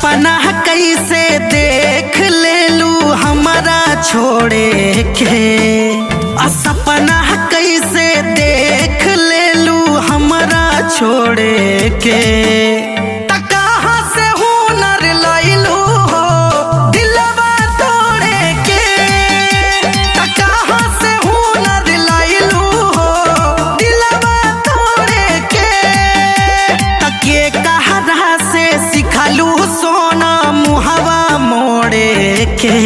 सपना कैसे देख लेलू हमारा छोड़े के। आ सपना कैसे देख लेलू हमारा छोड़े के। त कहाँ से हुनर लैलू हो दिलवा तोड़े के। त कहाँ से हुनर लैलू हो दिलवा तोड़े के। तके कहरा से सिखलू सोना मुहवा मोड़े के।